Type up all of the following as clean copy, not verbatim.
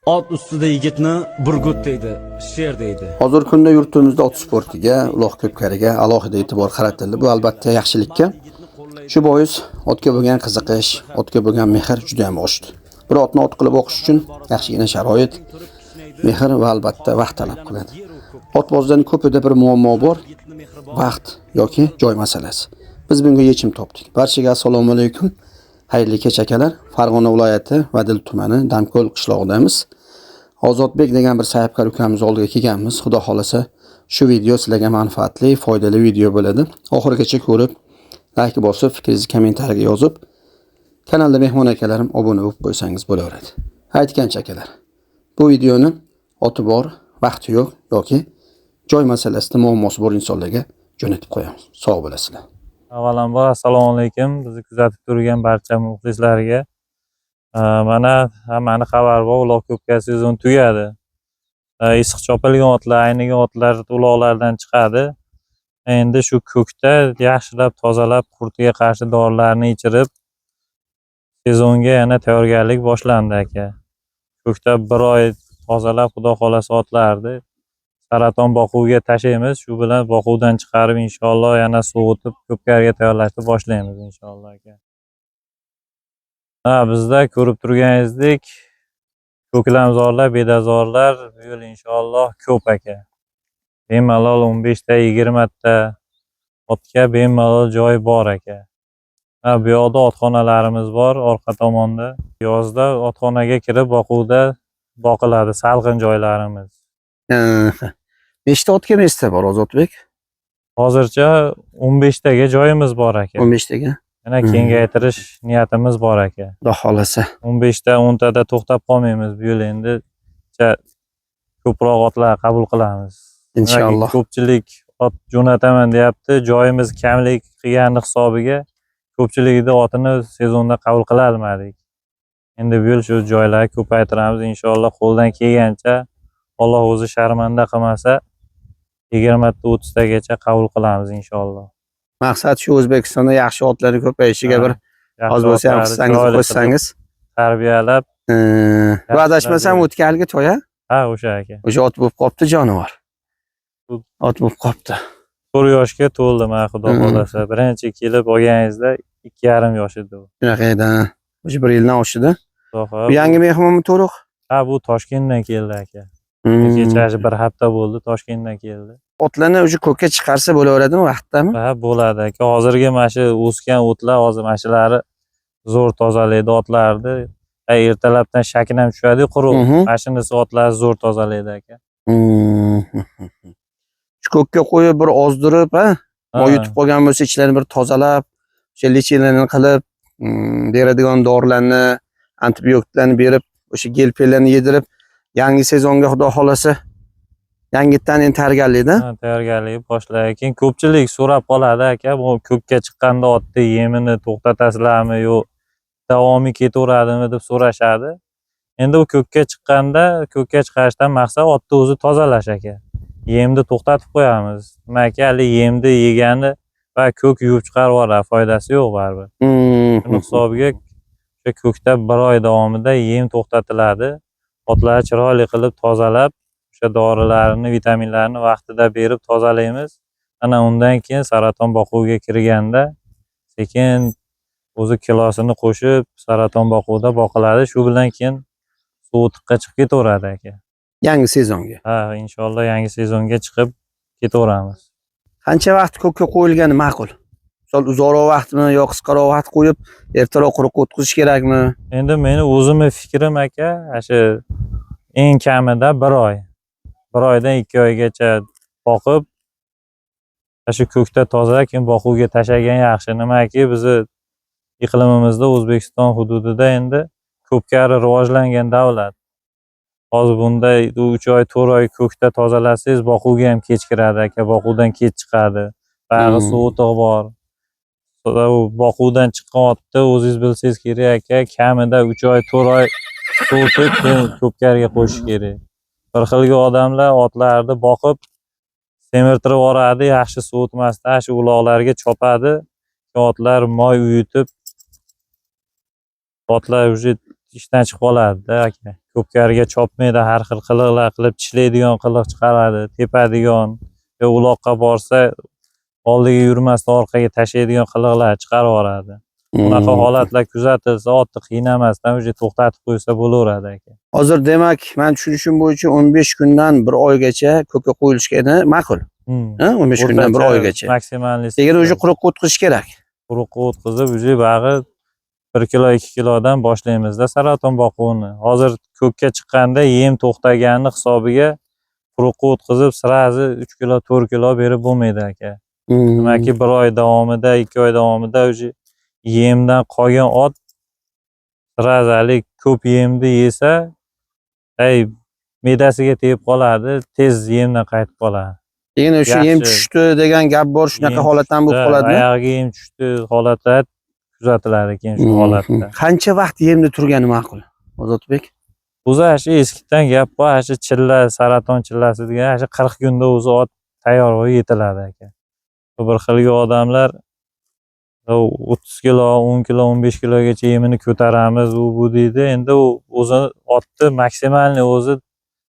Ot ustida yigitni burgut deydi, sher deydi. Hozirgi kunda yurtimizda ot sportiga, uloq ko'pkariga alohida e'tibor qaratildi. Bu albatta yaxshilikka. Shu bois otga bo'lgan qiziqish, otga bo'lgan mehr juda ham oshdi. Bir otni ot qilib boqish uchun yaxshigina sharoit, mehr va albatta vaqt talab qiladi. Otbozlarning ko'pida bir muammo bor, vaqt yoki joy masalasi. Biz bunga yechim topdik. Barchaga assalomu alaykum. Xayrli kech akalar. Farg'ona viloyati Vadil tumani Damko'l qishlog'idamiz. Ozodbek degan bir sahibkor ukamiz oldiga kelganmiz. Xudo xolasa shu video sizlarga manfaatli, foydali video bo'ladi. Oxirigacha ko'rib, like bosib, fikringizni kommentariyaga yozib, kanalda mehmon akalarim obuna bo'lib qo'ysangiz bo'laveradi. Aytgancha akalar, bu videoni oti bor, vaqti yo'q yoki joy masalasida muammosi bor insonlarga jo'natib qo'yamiz. Sog' bo'lasizlar. Avvalambor assalomu alaykum bizni kuzatib turgan barcha muxlislarga. Mana hammani xabari bor, uloq ko'pkari sezon tugadi. Issiq chopilgan otlar, aynigan otlar uloqlardan chiqadi. Endi shu ko'kda yaxshilab tozalab, qurtiga qarshi dorilarni ichirib, sezonga yana tayyorgarlik boshlandi aka. Ko'kda bir oy tozalab, xudo xohlasa otlarni saraton boquvga tashlaymiz. Shu bilan boquvdan chiqarib inshaalloh yana sovutib ko'pkariga tayyorlashni boshlaymiz inshaalloh aka. Ha, bizda ko'rib turganingizdek ko'klamzorlar, bedazorlar bu yil inshaalloh ko'p aka. Bemalol 15 ta, 20 ta otga bemalol joy bor aka. Ha, bu yoqda otxonalarimiz bor orqa tomonda. Yozda otxonaga kirib boquvda boqiladi salqin joylarimiz. Nechta otga место bor, Ozodbek? Hozircha 15 taga joyimiz bor aka. 15 taga. Yana kengaytirish niyatimiz bor aka. Xudo xolasa. 15 ta, 10 tada to'xtab qolmaymiz bu yil endi. Ko'proq otlar qabul qilamiz. Inshaalloh. Nimaki ko'pchilik ot jo'nataman deyapti. Joyimiz kamlik qilgani hisobiga ko'pchiligida otini sezonda qabul qila olmadik. Endi bu yil shu joylarni ko'paytiramiz inshaalloh, qo'ldan kelgancha, Alloh o'zi sharmanda qilmasa, 20 ta, 30 tagacha qabul qilamiz inshaalloh. Maqsad shu O'zbekistonda yaxshi otlarni ko'payishiga bir Yaxshi oz bo'lsa ham otlarni hissangizni chiroyli qilib qo'shsangiz. Tarbiyalab, Bu adashmasam o'tgan yilgi to'ya ha, o'sha aka. O'sha ot bo'lib qolibdi jonivor. Ot bo'lib qolibdi. 4 yoshga to'ldi mana, xudo xohlasa. Birinchi kelib olganingizda 2,5 yosh edi u. Shunaqa edi. Ha. O'sha bir yildan oshdi. Xudo xohlasa. Bu yangi mehmonmi to'liq? Ha, bu Toshkentdan keldi aka. Kecha shu bir hafta bo'ldi, Toshkentdan keldi. Otlarni o'sha ko'kka chiqarsa bo'laveradimi vaqtdami? Ha, bo'ladi aka. Hozirgi mana shu o'sgan o'tlar, hozir mana shulari zo'r tozalaydi otlarni. Ha, ertalabdan shakin ham tushadi quruq. Mana shunisi otlarni zo'r tozalaydi aka. Shu ko'kka qo'yib bir ozdirib, ha, moy Ha, yutib qolgan bo'lsa ichlarini bir tozalab, o'sha лечение ni qilib, beradigan dorilarni, antibiotiklarni berib, o'sha gelpellarni yedirib, yangi sezonga xudo xolasa yangitdan endi tayyorgarlikda. Ha, tayyorgarlik boshlaydi. Keyin ko'pchilik so'rab qoladi aka, bu ko'kka chiqqanda otni yemini to'xtatasizlarmi yo davomiy ketaveradimi deb so'rashadi. Endi u ko'kka chiqqanda, ko'kka chiqarishdan maqsad otni o'zi tozalash aka. Yemni to'xtatib qo'yamiz. Nimaki hali yemni yegani va ko'k yuvib chiqarib yuboradi, foydasi yo'q baribir. Shuni hisobiga o'sha ko'kda bir oy davomida yem to'xtatiladi. Otlarni chiroyli qilib tozalab, o'sha dorilarini, vitaminlarni vaqtida berib tozalaymiz. Ana undan keyin saraton boquvga kirganda sekin o'zi kilosini qo'shib saraton boquvda boqiladi. Shu bilan keyin sovutiqqa chiqib ketaveradi aka. Yangi sezonga. Ha, inshaalloh yangi sezonga chiqib ketaveramiz. Qancha vaqt ko'kka qo'yilgani ma'qul? Misol uzoqroq vaqtmi yo qisqaroq vaqt qo'yib, ertaroq quruqqa o'tkazish kerakmi? Endi meni o'zimni fikrim aka, shu eng kamida bir oy. Bir oydan 2 oygacha boqib, shu ko'kda toza, keyin boquvga tashlagan yaxshi. Nimaki bizni iqlimimizda, O'zbekiston hududida endi ko'pkari rivojlangan davlat. Hozir bunday 3 oy, 4 oy ko'kda tozalasangiz, boquvga ham kech kiradi aka, boquvdan kech chiqadi. Bag'i sovutiq bor. U boquvdan chiqqan otni o'zingiz bilsangiz kerak aka, kamida 3 oy, 4 oy sovutib, keyin ko'pkariga qo'shish kerak. Bir xilgi odamlar otlarni boqib semirtirib yuboradi, yaxshi sovutmasdan shu uloqlarga chopadi. Otlar moy uyutib, otlar уже ishdan chiqib qoladi-da aka. Ko'pkariga chopmaydi, har xil qiliqlar qilib tishlaydigan qiliq chiqaradi, tepadigan, yo uloqqa borsa oldiga yurmasdan orqaga tashlaydigan qiliqlar chiqarib yuboradi. Bunaqa holatlar kuzatilsa, otni qiynamasdan уже to'xtatib qo'ysa bo'laveradi aka. Hozir demak, men tushunishim bo'yicha 15 kundan 1 oygacha ko'kka qo'yilishgani ma'qul. Ha, 15 kundan 1 O'rtacha oygacha. Maksimalniy. Keyin уже quruqqa o'tkazish kerak. Quruqqa o'tkazib, уже bag'i 1 kilo, 2 kilodan boshlaymizda saraton boquvini. Hozir ko'kka chiqqanda yem to'xtagani hisobiga quruqqa o'tkazib, сразу 3 kilo, 4 kilo berib bo'lmaydi aka. Demakki, 1 oy davomida, 2 oy davomida уже yemdan qolgan ot сразу haligi ko'p yemni yesa, ay me'dasiga tegib qoladi, tez yemdan qaytib qoladi. Keyin o'sha yem Yaxshi. tushdi degan gap bor, shunaqa Yem holatdan bo'lib tushdi, qoladimi? Oyog'iga yem tushdi holatlar kuzatiladi keyin shu holatda. Qancha vaqt yemda turgani ma'qul, Ozodbek? O'zi ana shu eskidan gap bor, ana shu chilla, saraton chillasi degan, ana shu 40 kunda o'zi ot tayyor bo'lib yetiladi aka. Bu bir xilgi odamlar 30 kilo, 10 kilo, 15 kilogacha yemini ko'taramiz, u bu deydi. Endi u o'zi otni maksimalniy o'zi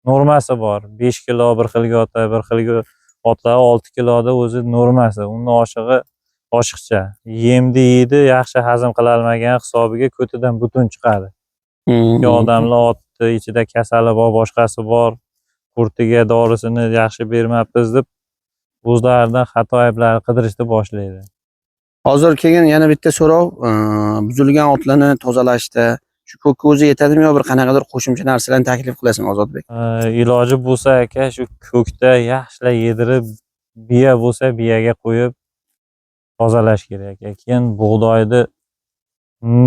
normasi bor. 5 kilo bir xilgi otlar, bir xilgi otlar 6 kiloda o'zi normasi. Undan oshig'i oshiqcha. Yemni yeydi, yaxshi hazm qilolmagan hisobiga ko'tidan butun chiqadi. Chunki odamlar otni ichida kasali bor, boshqasi bor, qurtiga dorisini yaxshi bermabmiz deb o'zlaridan xato ayblarni qidirishni boshlaydi. Hozir keyin yana bitta so'rov, buzilgan otlarni tozalashda shu ko'kka o'zi yetadimi yo bir qanaqadir qo'shimcha narsalarni taklif qilasizmi, Ozodbek? Iloji bo'lsa aka, shu ko'kda yaxshilab yedirib, biya bo'lsa biyaga qo'yib tozalash kerak aka. Keyin bug'doyni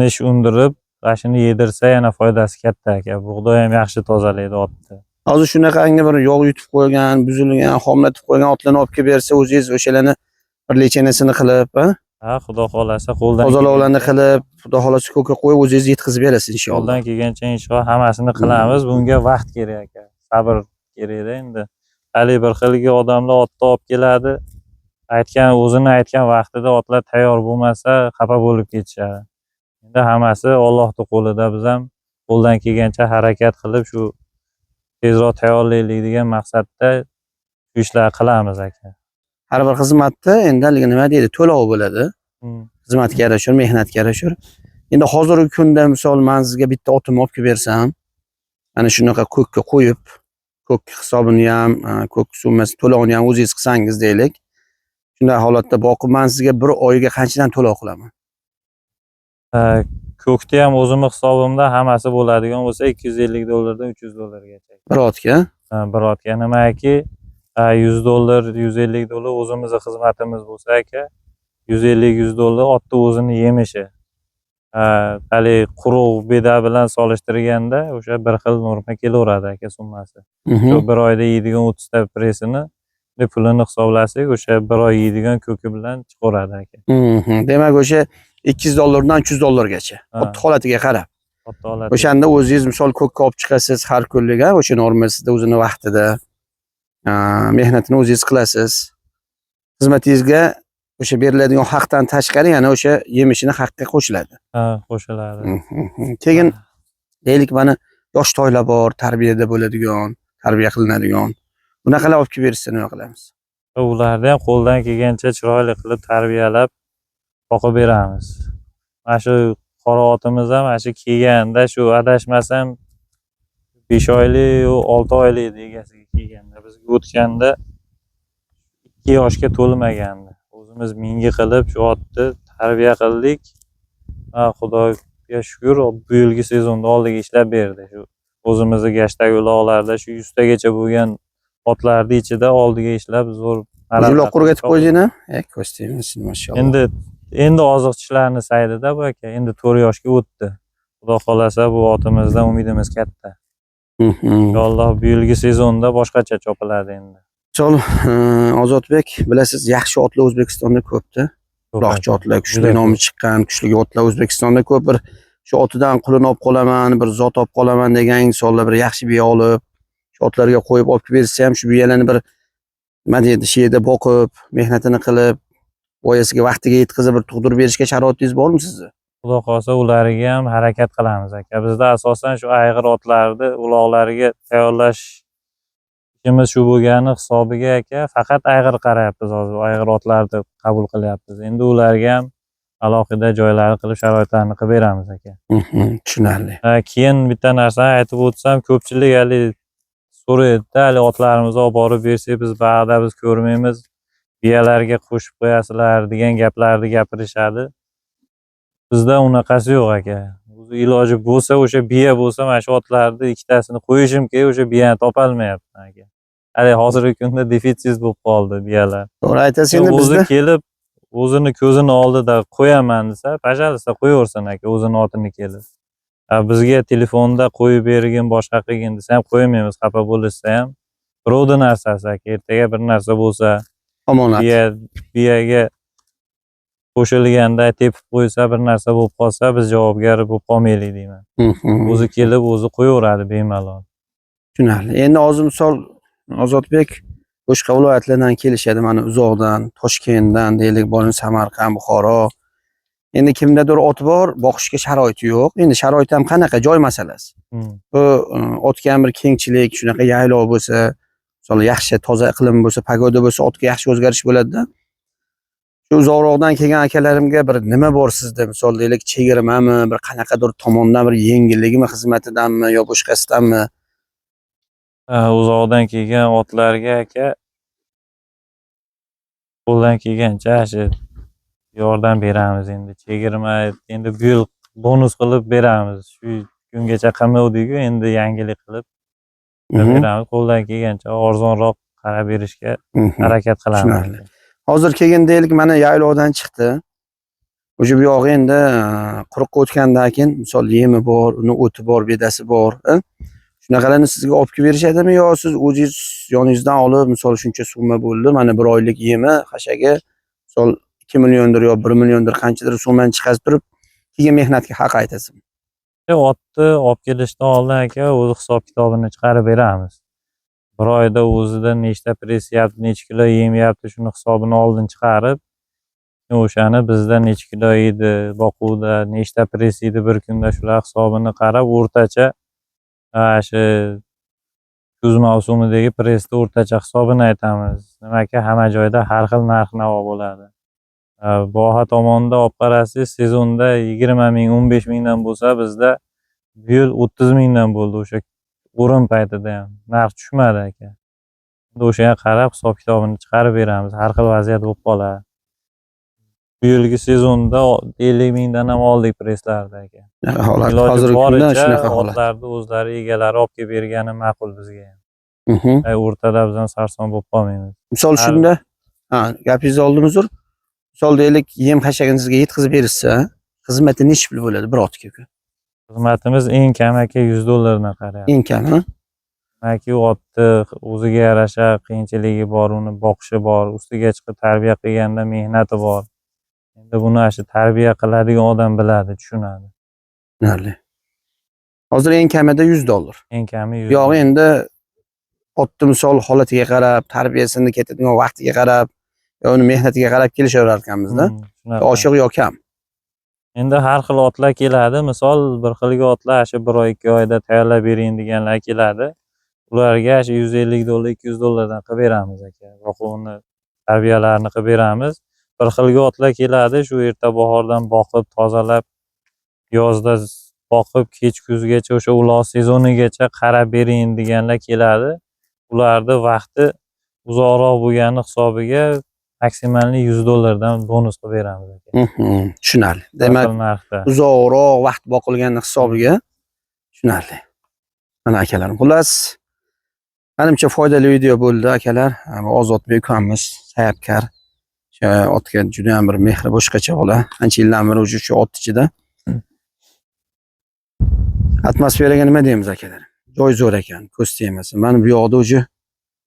nish undirib, mana shuni yedirsa yana foydasi katta aka. Bug'doy ham yaxshi tozalaydi otni. Hozir shunaqangi bir yog' yutib qo'ygan, buzilgan, xomlatib qo'ygan otlarni olib kelib bersa, o'zingiz o'shalarni bir лечение sini qilib, ha? Ha, xudo xohlasa qo'ldan Tozalovlarni qilib, xudo xohlasa ko'kka qo'yib o'zingiz yetkazib berasiz inshaalloh. Qo'ldan kelgancha inshaalloh hammasini qilamiz. Bunga vaqt kerak aka. Sabr kerakda endi. Hali bir xilgi odamlar otni olib keladi. Aytgan, o'zini aytgan vaqtida otlar tayyor bo'lmasa, xafa bo'lib ketishadi. Endi hammasi Allohning qo'lida. Biz ham qo'ldan kelgancha harakat qilib shu tezroq tayyorlaylik degan maqsadda shu ishlarni qilamiz aka. Har bir xizmatda endi haligi nima deydi, to'lov bo'ladi. Xizmatga yarasha, mehnatga yarasha. Endi hozirgi kunda misol men sizga bitta otimni olib kelib bersam, ana shunaqa ko'kka qo'yib, ko'k hisobini ham, ko'k summasi to'lovini ham o'zingiz qilsangiz deylik. Shunday holatda boqib men sizga bir oyga qanchadan to'lov qilaman? Ko'kda ham o'zimni hisobimda hammasi bo'ladigan bo'lsa 250 dollardan 300 dollargacha. Bir otga? Ha, bir otga nimaki 100 dollar, 150 dollar o'zimizni xizmatimiz bo'lsa aka, 150-100 dollar otni o'zini yemishi. Haligi quruq beda bilan solishtirganda o'sha bir xil norma kelaveradi aka summasi. Shu bir oyda yeydigan 30 ta pressini pulini hisoblasak, o'sha bir oy yeydigan ko'ki bilan chiqaveradi aka. Demak, o'sha 200 dollardan 300 dollargacha. Ha. Ot holatiga qarab. Ot holatiga. O'shanda o'zingiz misol ko'kka olib chiqasiz har kunlik, ha, o'sha normasida o'zini vaqtida mehnatini o'zingiz qilasiz. Xizmatingizga o'sha beriladigan haqdan tashqari yana o'sha yemishini haqqa qo'shiladi. Ha, qo'shiladi. Keyin deylik mana yosh toylar bor, tarbiyada bo'ladigan, tarbiya qilinadigan. Bunaqalar olib kelib berishsa nima qilamiz? Ularni ham qo'ldan kelgancha chiroyli qilib tarbiyalab boqib beramiz. Mana shu qora otimiz ham mana shu kelganda shu adashmasam 5 oylik, 6 oylik edi egasiga kelganda. Bizga o'tganda 2 yoshga to'lmagandi. O'zimiz mingi qilib shu otni tarbiya qildik. Ha, Xudoga shukur, bu yilgi sezonda oldiga ishlab berdi. Shu o'zimizni gashtagi uloqlarda shu 100 tagacha bo'lgan otlarni ichida oldiga ishlab zo'r Uloq qurgatib qo'ydingmi? E, ko'z tegmasin, mashalloh. Endi oziq tishlarni saydida bu aka, endi 4 yoshga o'tdi. Xudo xohlasa bu otimizdan umidimiz katta. Inshaalloh bu yilgi sezonda boshqacha chopiladi endi. Misol, Ozodbek, bilasiz, yaxshi otlar O'zbekistonda ko'pda. Uloqchi otlar, kuchli Juda nomi chiqqan, kuchli otlar O'zbekistonda ko'p. Bir shu otidan qulun olib qolaman, bir zot olib qolaman degan insonlar bir yaxshi biya olib, shu otlarga qo'yib olib kelib bersa ham shu biyalarni bir nima deydi, shu yerda boqib, mehnatini qilib, voyasiga vaqtiga yetkazib bir tug'dirib berishga sharoitingiz bormi sizni? Xudo xohlasa ularga ham harakat qilamiz aka. Bizda asosan shu ayg'ir otlarni uloqlariga tayyorlash ishimiz shu bo'lgani hisobiga aka, faqat ayg'ir qarayapmiz hozir, ayg'ir otlarni qabul qilyapmiz. Endi ularga ham alohida joylarni qilib, sharoitlarni qilib beramiz aka. Tushunarli. Keyin bitta narsani aytib o'tsam, ko'pchilik hali so'raydi-da, hali otlarimizni olib borib bersak, biz bag'da biz ko'rmaymiz, biyalarga qo'shib qo'yasizlar degan gaplarni gapirishadi. Bizda unaqasi yo'q aka. O'zi iloji bo'lsa, o'sha biya bo'lsa, mana shu otlarni ikkitasini qo'yishim kerak, o'sha biyani topolmayapman aka. Hali hozirgi kunda defitsit bo'lib qoldi biyalar. To'g'ri aytasiz, endi O'zi bizda kelib, o'zini ko'zini oldida qo'yaman desa, пожалуйста, qo'yaversin aka, o'zini otini kelib. Bizga telefonda qo'yib bergin, boshqa qilgin desa ham qo'ymaymiz, xafa bo'lishsa ham. Birovni narsasi aka, ertaga bir narsa bo'lsa, omonat. Biyaga qo'shilganda tepib qo'ysa, bir narsa bo'lib qolsa, biz javobgar bo'lib qolmaylik deyman. O'zi kelib, o'zi qo'yaveradi bemalol. Tushunarli. Endi hozir misol Ozodbek boshqa viloyatlardan kelishadi, mana uzoqdan, Toshkentdan deylik, boring Samarqand, Buxoro. Endi kimdadir ot bor, boqishga sharoiti yo'q. Endi sharoit ham qanaqa, joy masalasi. Bu otga ham bir kengchilik, shunaqa yaylov bo'lsa, misol yaxshi toza iqlim bo'lsa, погода bo'lsa, otga yaxshi o'zgarish bo'ladi-da. Shu uzoqroqdan kelgan akalarimga bir nima bor sizda, misol deylik, chegirmami, bir qanaqadir tomondan bir yengilligimi, xizmatidanmi yo boshqasidanmi? Uzoqdan kelgan otlarga aka qo'ldan kelgancha shu yordam beramiz endi. Chegirma endi bu yil bonus qilib beramiz. Shu kungacha qilmovdik-ku, endi yangilik qilib beramiz. Qo'ldan kelgancha arzonroq qarab berishga harakat qilamiz. Tushunarli. Hozir keyin deylik, mana yaylovdan chiqdi. O'sha bu yog'i endi quruqqa o'tgandan keyin misol yemi bor, uni o'ti bor, bedasi bor. Shunaqalarni sizga olib kelib berishadimi yo siz o'zingiz yoningizdan olib, misol shuncha summa bo'ldi, mana bir oylik yemi, xashagi, misol 2 milliondir yo 1 milliondir qanchadir summani chiqarib turib, keyin mehnatga haq aytasizmi? Otni olib kelishdan oldin aka o'zi hisob kitobini chiqarib beramiz. Bir oyda o'zida nechta press yeyapti, necha kilo yem yeyapti, shuni hisobini oldin chiqarib, o'shani bizda necha kilo yeydi boquvda, nechta press yeydi bir kunda, shular hisobini qarab o'rtacha shu kuz mavsumidagi pressni o'rtacha hisobini aytamiz. Nimaki hamma joyda har xil narx-navo bo'ladi. Voha tomonda olib qarasangiz sezonda 20 ming, 15 mingdan bo'lsa, bizda bu yil 30 mingdan bo'ldi o'sha o'rim paytida ham. Narx tushmadi aka. Endi o'shanga qarab hisob kitobini chiqarib beramiz. Har xil vaziyat bo'lib qoladi. Bu yilgi sezonda 50 mingdan ham oldik presslarni aka. Shunaqa holat. Iloji Hozirgi kunda boricha shunaqa holat. otlarni o'zlari egalari olib kelib bergani ma'qul bizga ham. Ay, o'rtada biz ham sarson bo'lib qolmaymiz. Misol shunda, ha, gapingizni oldim, uzr. Misol deylik, yem xashagini sizga yetkazib berishsa, xizmati nechi pul bo'ladi bir otga? Xizmatimiz eng kam aka 100 dollardan qarayapti. Eng kami. Demakki, u otni o'ziga yarasha qiyinchiligi bor, uni boqishi bor, ustiga chiqib tarbiya qilganda mehnati bor. Endi buni shu tarbiya qiladigan odam biladi, tushunadi. Tushunarli. Hozir eng kamida 100 dollar. Eng kami 100. Yo'q, endi otni misol holatiga qarab, tarbiyasini ketadigan vaqtiga qarab, yo uni mehnatiga qarab kelishaverar ekanmiz-da. Shunaqa. Oshiq yo kam. Endi har xil otlar keladi. Misol bir xilgi otlar shu 1 oy, 2 oyda tayyorlab bering deganlar keladi. Ularga shu 150 dollar, 200 dollardan qilib beramiz aka. Boquvini, tarbiyalarini qilib beramiz. Bir xilgi otlar keladi, shu erta bahordan boqib, tozalab, yozda boqib, kech kuzgacha o'sha uloq sezonigacha qarab bering deganlar keladi. Ularni vaqti uzoqroq bo'lgani hisobiga maksimalniy 100 dollardan bonus qilib beramiz aka. Tushunarli. Bir Demak, xil narxda. uzoqroq vaqt boqilgani hisobiga tushunarli. Mana akalarim, xullas, manimcha foydali video bo'ldi akalar. Ozodbek ukamiz sayabkar. O'sha otga juda ham bir mehri boshqacha bola. Ancha yildan beri уже shu ot ichida. Atmosferaga nima deymiz akalar? Joy zo'r ekan, ko'z tegmasin. Mana bu yoqda уже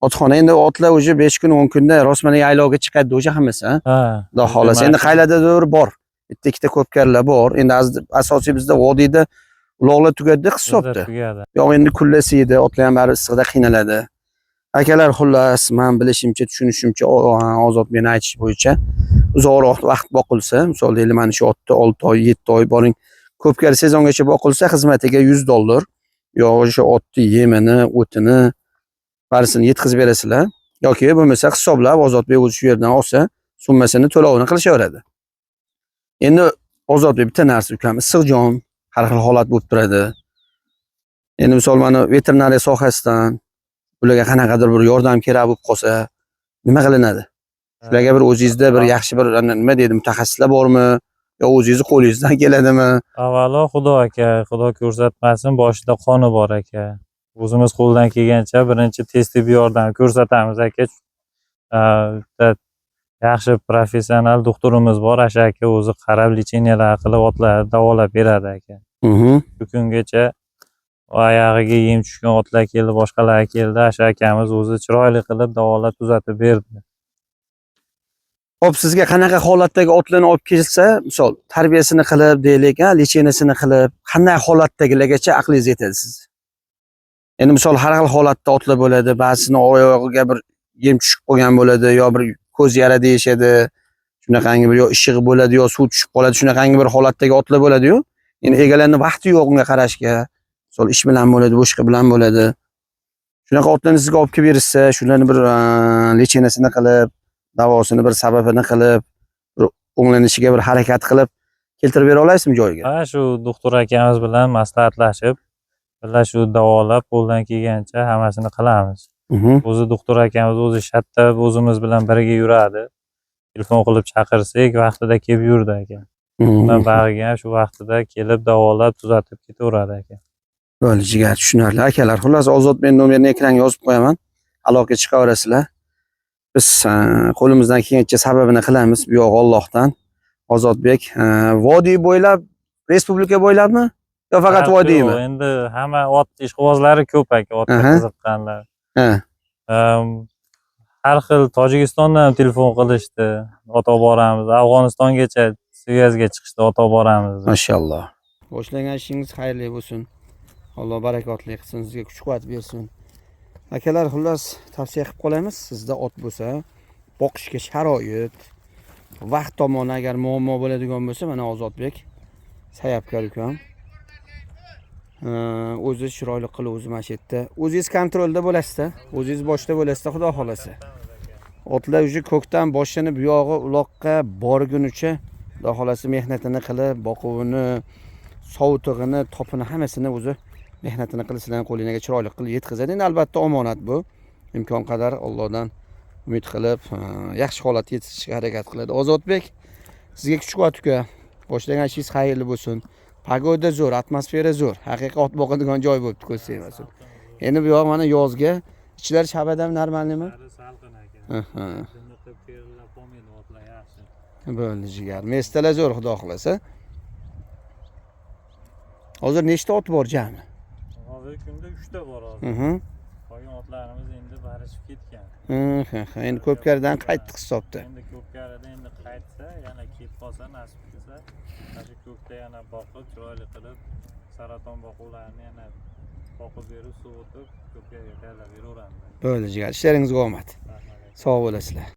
otxona, endi otlar уже 5 kun, 10 kunda rostmana yaylovga chiqadi уже hammasi, ha? Ha. Xudo xohlasa. Endi qaylardadir bor. Bitta ikkita ko'pkarlar bor. Endi asosiy bizda vodiyda uloqlar tugadi Bizda hisobda. tugadi. Yo'q, endi kullasi edi, otlar ham bari issiqda qiynaladi. Akalar, xullas, men bilishimcha, tushunishimcha, Ozod meni aytish bo'yicha Uzoqroq vaqt boqilsa, misol deylik, mana shu otni 6 oy, 7 oy boring, ko'pkari sezongacha boqilsa, xizmatiga $100, yo o'sha otni yemini, o'tini barisini yetkazib berasizlar yoki bo'lmasa hisoblab Ozodbek o'zi shu yerdan olsa, summasini to'lovini qilishaveradi. Endi Ozodbek, bitta narsa ukam, issiq jon, har xil holat bo'lib turadi. Endi misol mana veterinariya sohasidan ularga qanaqadir bir yordam kerak bo'lib qolsa, nima qilinadi? Shularga bir o'zingizda bir yaxshi bir nima deydi, mutaxassislar bormi? Yo o'zingizni qo'lingizdan keladimi? Avvalo Xudo aka, Xudo ko'rsatmasin, boshida qoni bor aka. O'zimiz qo'ldan kelgancha birinchi tez tibbiy yordam ko'rsatamiz aka. Bitta yaxshi professional doktorimiz bor, o'sha aka o'zi qarab лечения lar qilib otlarni davolab beradi aka. Shu kungacha oyog'iga yem tushgan otlar keldi, boshqalar keldi, o'sha akamiz o'zi chiroyli qilib davolab tuzatib berdi. Xo'p, sizga qanaqa holatdagi otlarni olib kelsa, misol tarbiyasini qilib deylik, ha, лечение sini qilib, qanday holatdagilargacha aqlingiz yetadi siz? Endi misol har xil holatda otlar bo'ladi, ba'zisini oyog'iga bir yem tushib qolgan bo'ladi, yo bir ko'z yara deyishadi, shunaqangi bir yo ishig'i bo'ladi, yo suv tushib qoladi, shunaqangi bir holatdagi otlar bo'ladi-yu. Endi egalarni vaqti yo'q unga qarashga. Misol ish bilan bo'ladi, boshqa bilan bo'ladi. Shunaqa otlarni sizga olib kelib berishsa, shularni bir лечение sini qilib, davosini bir sababini qilib, bir o'nglanishiga bir harakat qilib keltirib bera olasizmi joyiga? Ha, shu doktor akamiz bilan maslahatlashib, birga shu davolab qo'ldan kelgancha hammasini qilamiz. O'zi doktor akamiz o'zi shatda o'zimiz bilan birga yuradi. Telefon qilib chaqirsak, vaqtida kelib yurdi aka. Undan bag'iga ham shu vaqtida kelib davolab tuzatib ketaveradi aka. Bo'ldi, jigar, tushunarli. Akalar, xullas Ozodbek nomerini ekranga yozib qo'yaman. Aloqaga chiqaverasizlar. Biz qo'limizdan kelgancha sababini qilamiz. Bu yo'q Allohdan. Ozodbek, vodiy bo'ylab, respublika bo'ylabmi? Yo faqat Farqi vodiymi? yo'q, endi hamma ot ishqibozlari ko'p aka, otga qiziqqanlar. Har xil Tojikistondan ham telefon qilishdi. Ot olib boramiz. Afg'onistongacha связь ga chiqishdi, ot olib boramiz deb. Mashalloh. Boshlagan ishingiz xayrli bo'lsin. Alloh barakotli qilsin, sizga kuch-quvvat bersin. Akalar, xullas tavsiya qilib qolamiz. Sizda ot bo'lsa, boqishga sharoit, vaqt tomoni agar muammo bo'ladigan bo'lsa, mana Ozodbek sayabkor ukam. O'zi chiroyli qilib o'zi mana shu yerda. O'zingiz kontrolda bo'lasizda, o'zingiz boshda bo'lasizda, xudo xolasa. Otlar уже ko'kdan boshlanib bu yog'i uloqqa borgunicha xudo xolasa mehnatini qilib, boquvini, sovutig'ini, topini hammasini o'zi mehnatini qilib sizlarning qo'lingizga chiroyli qilib yetkazadi. Endi albatta omonat bu. Imkon qadar Allohdan umid qilib, yaxshi holatga yetkazishga harakat qiladi. Ozodbek, sizga kuch-quvvat uka. Boshlagan ishingiz xayrli bo'lsin. Погода zo'r, atmosfera zo'r. Haqiqiy ot boqadigan joy bo'libdi, ko'z tegmasin. Endi bu yoq mana yozga ichlar shabadam нормальный mi? Salqin aka. Dimiqib terlab qolmaydi otlar, yaxshi. Bo'ldi, jigar. Места lar zo'r, xudo xolasa. Hozir nechta ot bor jami? Hozirgi kunda 3 ta bor hozir. Qolgan otlarimiz endi barishib ketgan. Endi ko'pkaridan qaytdik hisobda. Endi ko'pkarida endi qaytsa, yana kelib qolsa, nasib qilsa, mana shu ko'kda yana boqib, chiroyli qilib, saraton boquvlarini yana boqib berib, sovutib, ko'pkariga tayyorlab beraveramiz. Bo'ldi, jigar. Ishlaringizga omad. Rahmat. Sog' bo'lasizlar.